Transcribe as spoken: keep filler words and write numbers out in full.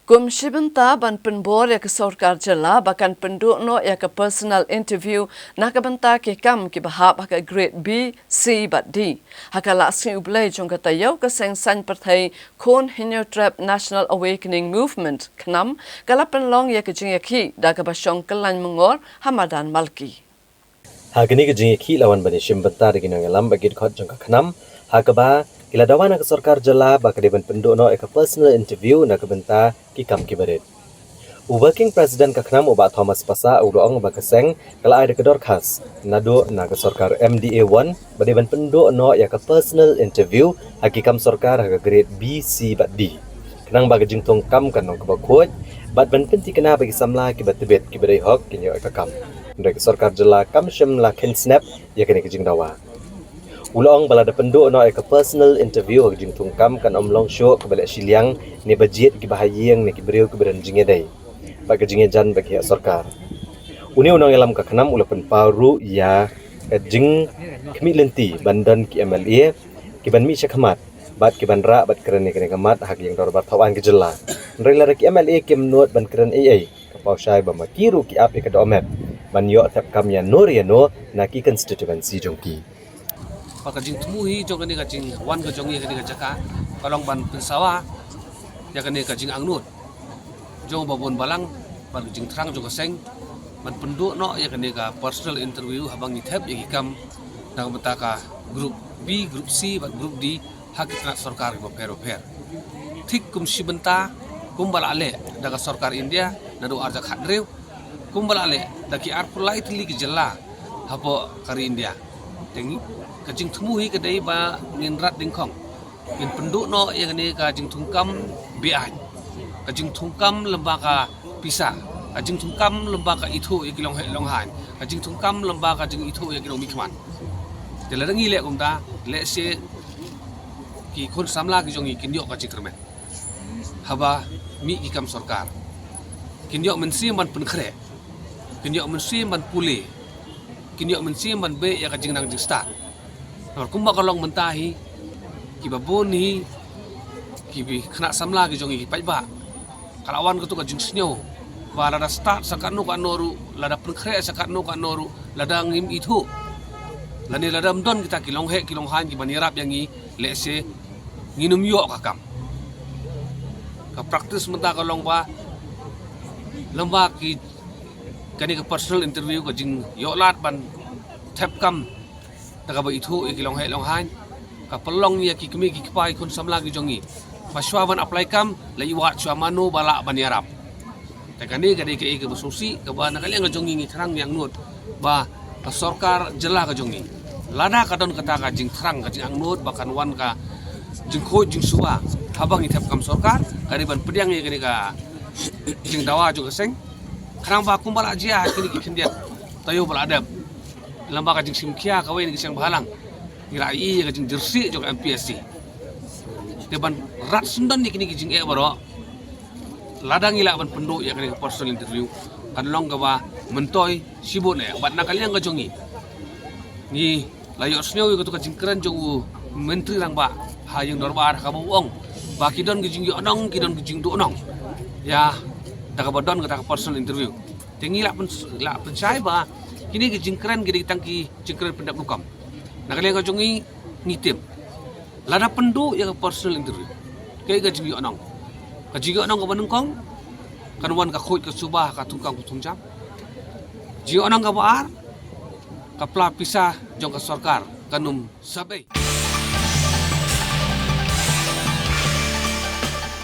Kum shi bynta ban pynbor ïa ka sorkar jylla ba kan pynduh noh ïa ka personal interview na ka bynta ki kam kiba hap ha ka grade B, C bad D. Ha ka Lah Sngi U Blei jong ka taïew, ka seng saiñ pyrthei Khun Hynñiewtrep National Awakening Movement, KHNAM, ka la pynlong ïa ka jingïakhih da kaba shong kyllaiñ myngor ha madan Malki. Ha kane ka jingïakhih la wan ban ïashim bynta da ki nongïalam bad ki dkhot jong ka KHNAM, ha kaba ki la dawa na ka sorkar jylla ba ka dei ban pynduh noh ïa ka personal interview na ka bynta ki kam kiba rit. U Working President ka KHNAM, u Bah Thomas Passah, u la ong ba ka seng ka la ai da ka dorkhas naduh na ka sorkar M D A one ba dei ban pynduh noh ïa ka personal interview ha ki kam sorkar ha ka grade B, C bad D, khnang ba ka jingthung kam kan long kaba khuid bad ban pynthikna ba ki samla kiba tbit kiba dei hok kin ïoh ïa ka kam. Hynrei ka sorkar jylla kam shym la kheiñ snep ïa kane ka jingdawa. U la ong ba lada pynduh noh ïa ka personal interview ha ka jingthung kam, kan ym long shuh kaba leh shiliang ne ba jied kiba ha ïing ne ki briew kiba don jingïadei bad ka jingïajan bad ki heh sorkar. Une u nongïalam ka KHNAM u la pynpaw ruh ïa ka jingkhmih lynti ban don ki M L A kiban mih sha khmat bad kiban rah bad kren ïa kane ka mat ha ka ïing dorbar thaw aiñ ka jylla. Hynrei lada ki M L A kim nud ban kren ei ei, ka paw shai ba ma ki ruh ki ap ïa ka dohmet ban ïoh thep kam ïa no re ïa no na ki constituency jong ki. Bad ka jingthmu hi jong kane ka jingwan ka jong ngi ha kane ka jaka ka long ban pynsawa ïa kane ka jingangnud jong u babun balang bad ka jingthrang jong ka seng ban pynduh noh ïa kane ka personal interview haba ngi thep ïa ki kam na ka bynta ka group B, group C bad group D ha ki tnat sorkar kiba pher bapher. Thik kum shi bynta kumba la leh da ka sorkar India naduh ar hajar khathynriew, kumba la leh da ki arphew lai tylli ki jylla hapoh ka ri India. Te ngi, ka jingthmu hi ka dei ba ngin rat dyngkhong, ngin pynduh noh ïa kane ka jingthung kam be-aiñ, ka jingthung kam lyngba ka pisa, ka jingthung kam lyngba ka ithuh ïa ki longheh longhaiñ, ka jingthung kam lyngba ka jingithuh ïa ki nongmihkhmat. Te lada ngi leh kumta, lehse ki khun samla ki jong ngi kin ïoh ka jingkyrmen haba mih ki kam sorkar. Kin ïoh mynsiem ban pynkhreh, kin ïoh mynsiem ban pule, kin ïoh mynsiem ban beh ïa ka jingnang jingstad. Namar kumba ka long mynta hi, kiba bun hi ki khynnah samla ki jong ngi ki paidbah, ka la wan katto ka jingsngew ba lada stad sa katno katno ruh, lada pynkhreh sa katno katno ruh, lada ngim ithuh lane lada ym don kita ki longheh ki longhaiñ kiban ïarap ïa ngi, lehse ngin ym ïoh ka kam. Ka practice mynta ka long ba lyngba ki, kane ka personal interview, ka jingïoh lad ban thep kam da kaba ithuh ïa ki longheh longhaiñ, ka pynlong ïa ki kmie ki kpa, ki khun samla ki jong ngi ba shuwa ban apply kam, la ïa wad shuwa mano ba lah ban ïarap. Te kane ka dei kaei kaba sngewsih kaba na ka liang ka jong ngi ngi thrang, ngi angnud ba ka sorkar jylla ka jong ngi, lada ka don kata ka jingthrang, ka jingangnud ba kan wan ka jingkhuid jingsuba haba ngi thep kam sorkar, ka dei ban pdiang ïa kane ka jingdawa jong ka seng. Khnang ba kumba la jia ha kine ki khyndiat taïew ba la dep, lyngba ka jingshim khia kawei na ki seng bhalang, ngi la ïohi ïa ka jingjyrsieh jong ka M P S C. Te ban rat syndon ïa kine ki jingeh baroh, lada ngi lah ban pynduh ïa kane ka personal interview, kan long kaba myntoi shibun eh. Bad na ka liang ka jong ngi, ngi la ïohsngew ïa kato ka jingkren jong u Myntri Rangbah ha ïing dorbar, ha kaba u ong ba ki don ki jingïohnong, ki don ki jingduhnong ïa da kaba don kata ka personal interview. Te ngi lah pyn-, lah pynshai ba kine ki jingkren ki dei tang ki jingkren pyndep rukom. Na ka liang ka jong ngi, ngi tip, lada pynduh ïa ka personal interview, kaei ka jingïohnong? Ka jingïohnong kaba nyngkong, kan wan ka khuid ka suba ha ka thungkam ka thungjam. Jingïohnong kaba ar, ka pla pisa jong ka sorkar kan ym sabei.